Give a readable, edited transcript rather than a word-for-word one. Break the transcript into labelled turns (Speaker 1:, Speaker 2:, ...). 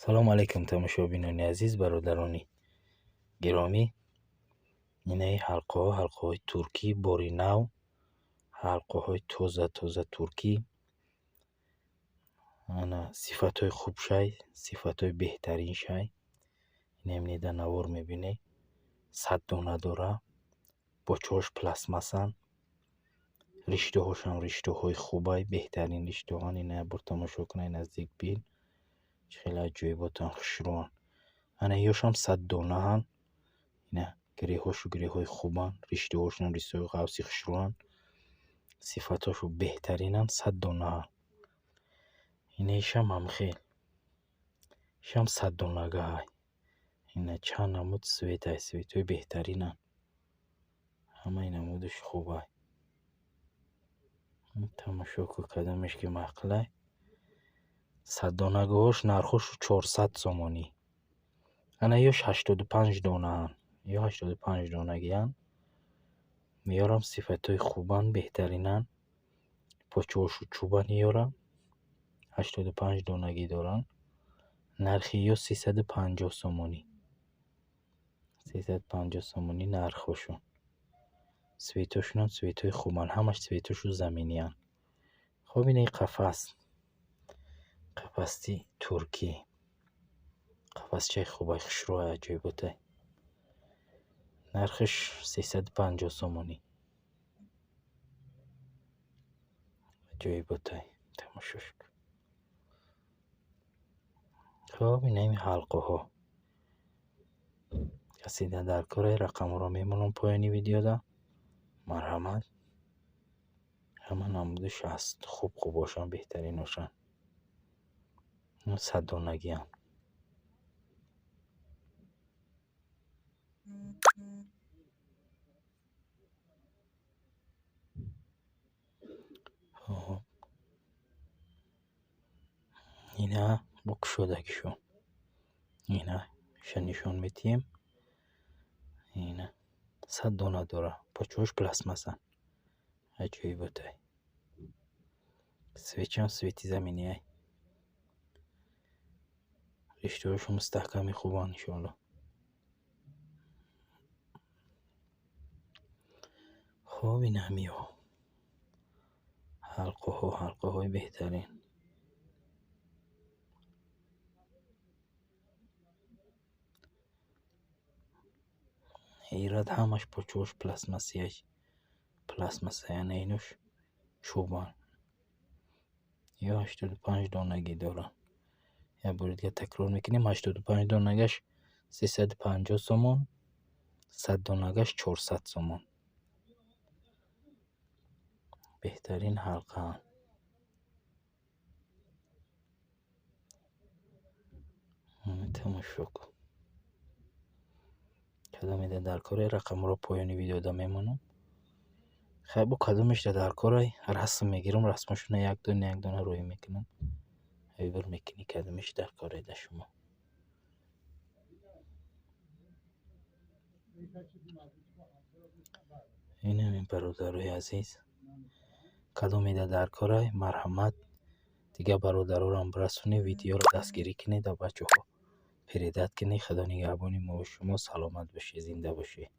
Speaker 1: Салому алайкум, тамошобинони азиз, бародарони гиромӣ. Инаи ҳалқаҳо, ҳалқаҳои туркӣ, бори нав, ҳалқаҳои тоза тоза туркӣ. Ана сифатҳои хуб шай, сифатҳои беҳтарин шай. Инам дар навор мебинед. 100 дона дора. Бочаҳош пластмассанд. Риштаҳошам риштаҳои хубай, беҳтарин риштаҳоанд. Ина як бор тамошо кунед, наздик бин. Чӣ хеле аҷоиботанд, хушрӯанд. Ана ёшам 100 донаанд. Ина гиреҳошу гиреҳҳои хубанд, риштаҳошам риштаҳои ғафси хушрӯанд. Сифатҳошу беҳтаринанд, 100 донаанд. Инаишам ҳамхел. Ишам 100 донагаҳай. Ина чанд намуд цветай, цветҳои беҳтаринанд. Ҳамаи намудаш хубай. Тамошо кун, кадомеш ки маъқулай. 100 донагаҳош нархошу 400 сомонӣ. Ана ёш 85 донаанд. Ё 85 донагианд. Ёрам сифатҳои хубанд, беҳтаринанд. Почаҳошу чӯбанд ёрам. 85 донагӣ доранд. Нархи ё 350 сомонӣ. 350 сомонӣ нархҳошон. Цветҳошонам цветҳои хубанд. Ҳамаш цветҳошу заминианд. Хоб, инаи қафас. Қафасти туркӣ. Қафасчаи хубай, хушрӯай, аҷоиботай. Нархаш 350 сомонӣ. Аҷоиботай. Тамошош кун. Хоб, инаи ҳалқаҳо. Касе дар корай, рақамҳоро мемонам поёни видеода. Марҳамат. Ҳама намудаш ҳаст. Хуб хубошанд, беҳтариношанд. 100 донагианд. Хоб. Ина бо кушодагишон. Ина иша нишон медиҳем. Ина 100 дона дора. Почаҳош пластмассанд. Аҷоиботай. Цветшам цвети заминиай. Риштаҳошу мустаҳками хубанд, иншоалло. Хоб, ина ҳамиҳо. Ҳалқаҳо, ҳалқаҳои беҳтарин. Ҳайрат, ҳамаш почаҳош пластмассиай. Пластмассай, ана инош чӯбанд. Ё 85 донагӣ доранд. Як бори дигар такрор мекунем: 85 донагаш 350 сомон, 100 донагаш 400 сомон. Беҳтарин ҳалқаанд. Тамошо кун. Кадомеда дар корай, рақамҳоро поёни видеода мемонам. Хай, бо кадомешда дар корай, расм мегирам, расмошона як дона як дона рӯй мекунам. Выбор мекунӣ, кадомеш дар корай да шумо. Инамин, бародарои азиз. Кадомеда дар корай, марҳамат, дигар бародарорам бирасонед, видеоро дастгирӣ кунед, ба бачаҳо передать кунед. Худо нигаҳбони мову шумо, саломат бошед, зинда бошед.